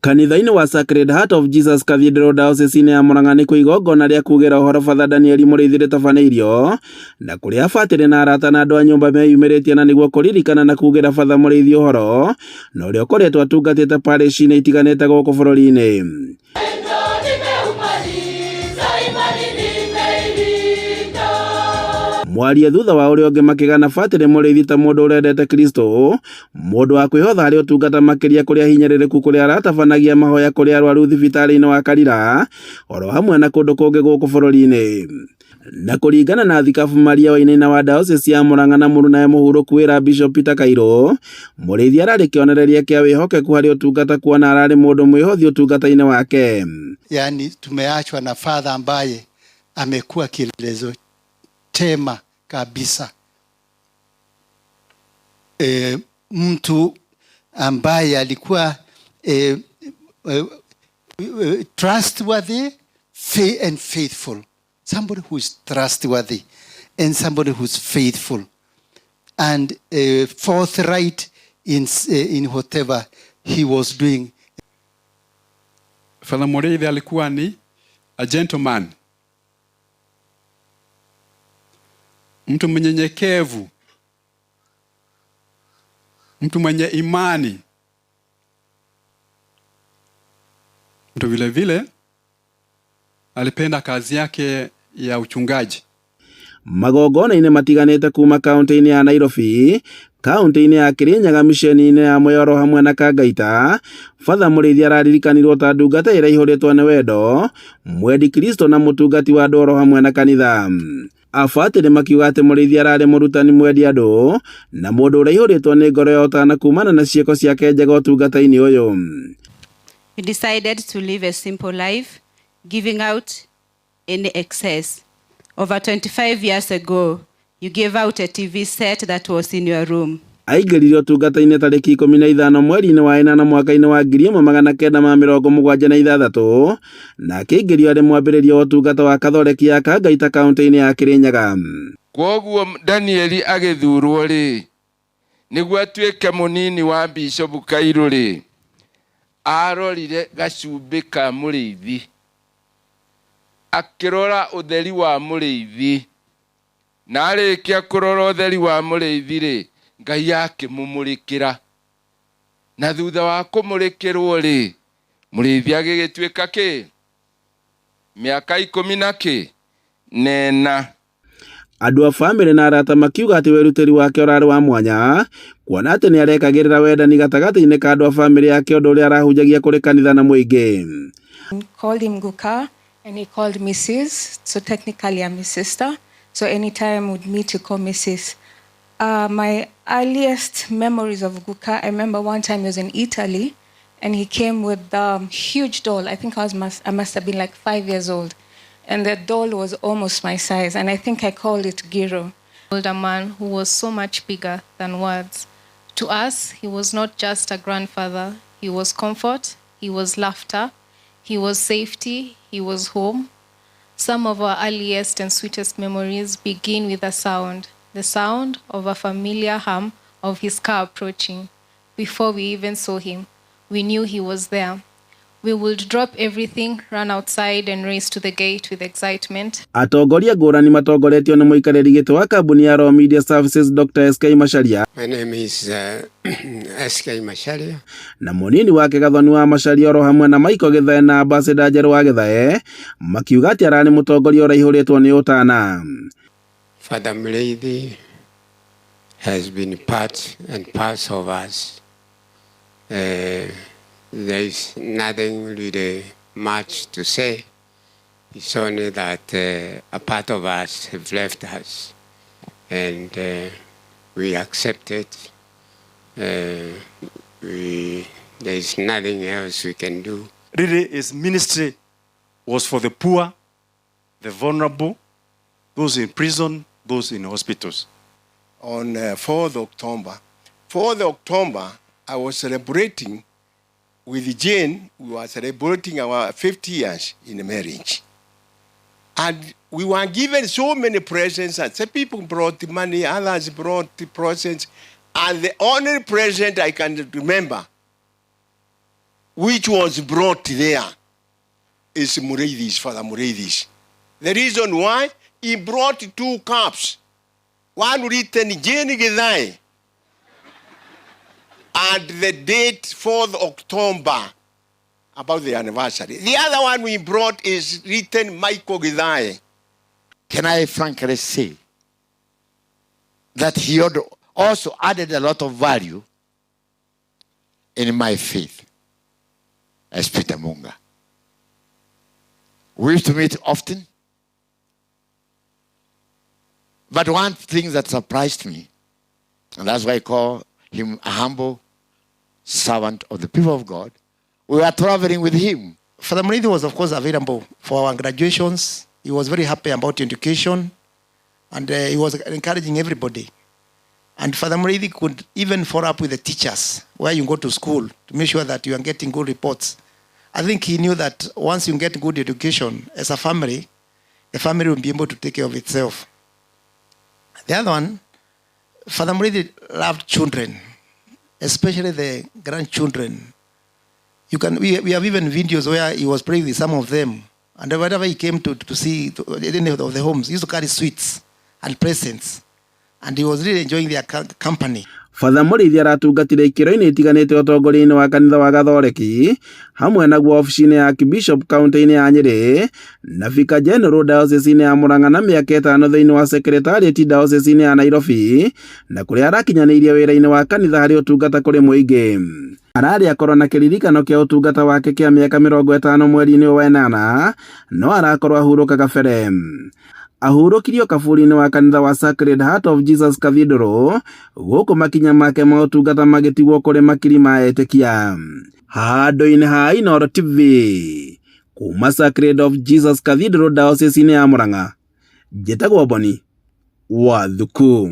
Kanitha-inĩ wa Sacred Heart of Jesus Cathedral Diocese-inĩ ya Murang'a nĩ kuo igongona rĩa kugĩra ũhoro Father Daniel Mũrĩithi rĩtabanĩirio na kũrĩa abatĩrĩ na arata na andũ a nyũmba meyumĩrĩtie na nĩguo kũririkana na kugĩra Father Mũrĩithi ũhoro na ũrĩa ũkoretwo atungatĩte parish-inĩ itiganĩte gũkũ bũrũri-inĩ. Mwaria thutha wa ũrĩa ũngĩ makĩgana Batĩrĩ Mũrĩithi ta mũndũ ũrendete Kristo, mũndũ wa kwĩhotha harĩ ũtungata makĩria kũrĩ ahinyĩrĩrĩku kũrĩa aratabanagia mahoya kũrĩ arwaru thibitarĩ-inĩ wa Karira oro hamwe na kũndũ kũngĩ gũkũ bũrũri-inĩ. Na kũringana na Thikabu Maria Wainaina wa Diocese ya Murang'a na mũrunawe mũhurũku wĩra Bishop Peter Kairũ, Mũrĩithi ararĩ kĩonereria kĩa wĩhokeku harĩ ũtungata kuona ararĩ mũndũ mwĩhothi ũtungata-inĩ wake. Yani tumeachwa na father ambaye amekuwa kielelezo chema kabisa. Mtu ambaye alikuwa trustworthy and faithful. Somebody who is trustworthy and somebody who is faithful and forthright in whatever he was doing. Father Mũrĩithi alikuwa ni a gentleman, mtu mnyenyekevu, mtu mwenye imani, mtu vile vile alipenda kazi yake ya uchungaji. Magongona-inĩ matiganĩte kuma kaunti-inĩ ya Nairobi, kaunti-inĩ ya Kirinyaga, miceni-inĩ ya Mwea hamwe na Kangaita, Father Mũrĩithi araririkanirwo ta ndungata ĩrĩa ĩihũrĩtwo nĩ wendo, mwendi Kristo na mũtungati wa andũ oro hamwe na kanitha. Abatĩrĩ makiuga atĩ Mũrĩithi ararĩ mũrutani mwendi andũ na mũndũ ũrĩa ũihũrĩtwo nĩ ngoro ya ũtana kumana na ciĩko ciake njega ũtungata-inĩ ũyũ. He decided to live a simple life, giving out any excess. Over 25 years ago, you gave out a TV set that was in your room. Aingĩrire ũtungata-inĩ tarĩki 15 mweri-inĩ wa ĩnana mwaka-inĩ wa 1976 na akĩingĩrio arĩ mwambĩrĩria wa ũtungata wa Katholeki ya Kangaita kaunti-inĩ ya Kirinyaga. Kwoguo Danieli agĩthurwo rĩ, nĩguo atuĩke mũnini wa Bishop Kairũ rĩ, arorire gacumbĩ ka mũrĩithi, akĩrora ũtheri wa mũrĩithi, na arĩkia kũrora ũtheri wa mũrĩithi rĩ, Ngai akĩmũmũrĩkĩra. Na thutha wa kũmũrĩkĩrwo rĩ, mũrĩithi agĩgĩtuĩka kĩ? Mĩaka ikũmi na kĩ? Nena. Andũ a bamĩrĩ na arata makiuga atĩ wĩrutĩri wake ũrarĩ wa mwanya kuona atĩ nĩ arekagĩrĩra wendani gatagatĩ-inĩ ka andũ a bamĩrĩ yake ũndũ ũrĩa arahunjagia kũrĩ kanitha na mũingĩ. Called him Guka and he called me sis, so technically I'm his sister. So anytime we'd meet, he called me sis. My earliest memories of Guka, I remember one time he was in Italy and he came with a huge doll. I think I must have been like 5 years old. And the doll was almost my size, and I think I called it Giro. Older man who was so much bigger than words. To us, he was not just a grandfather. He was comfort, he was laughter, he was safety, he was home. Some of our earliest and sweetest memories begin with a sound, the sound of a familiar hum of his car approaching. Before we even saw him, we knew he was there. We would drop everything, run outside and race to the gate with excitement. Atongoria ngũrani matongoretio nĩ mũikarĩri gĩtĩ wa kambuni ya Royal Media Services Dr. SK Macharia. My name is SK Macharia. Na mũnini wake Gathoni wa Macharia oro hamwe na Michael Githae na Ambassador Njerũ wa Githae makiuga atĩ ararĩ mũtongoria ũraihũrĩtwo nĩ ũtana. Father Mũrĩithi has been part and parcel of us. There is nothing really much to say. It's only that a part of us have left us, and we accept it. There is nothing else we can do. Really, his ministry was for the poor, the vulnerable, those in prison, those in hospitals. On 4th October, 4th October, I was celebrating with Jane. We were celebrating our 50 years in marriage. And we were given so many presents, and some people brought money, others brought presents. And the only present I can remember, which was brought there is Mureithi's, Father Mureithi's. The reason why he brought 2 cups, one written Jane Githae and the date 4th October, about the anniversary. The other one we brought is written Michael Githae. Can I frankly say that he also added a lot of value in my faith as Peter Munga. We used to meet often. But one thing that surprised me, and that's why I call him a humble servant of the people of God, we were traveling with him. Father Mureithi was, of course, available for our graduations. He was very happy about education, and he was encouraging everybody. And Father Mureithi could even follow up with the teachers where you go to school to make sure that you are getting good reports. I think he knew that once you get good education as a family, the family will be able to take care of itself. The other one, Father Mureithi loved children, especially the grandchildren. We have even videos where he was praying with some of them. And whenever he came to see any of the homes, he used to carry sweets and presents. And he was really enjoying their company. Father Mũrĩithi aratungatire ikĩro-inĩ itiganĩte ũtongoria-inĩ wa kanitha wa Gathoreki hamwe naguo obici-inĩ ya Archbishop kaunti-inĩ ya Nyĩrĩ na Vicar General diocese-inĩ ya Murang'a na mĩaka ĩtano thĩinĩ wa Secretariat diocese-inĩ ya Nairobi na kũrĩa arakinyanĩirie wĩra-inĩ wa kanitha harĩ ũtungata kũrĩ mũingĩ. Ararĩ akorwo na kĩririkano kĩa ũtungata wake kĩa mĩaka 50 mweri-inĩ wa ĩnana no arakorwo ahurũka kabere. Ahurũkirio kaburi-inĩ wa kanitha wa Sacred Heart of Jesus Cathedral gũkũ makinya make ma ũtungata magĩtigwo kũrĩ makiri ma etĩkia. Handũ-inĩ ha Inooro TV kuma Sacred of Jesus Cathedral diocese-inĩ ya Murang'a, njĩtagwo Boni wa Thuku.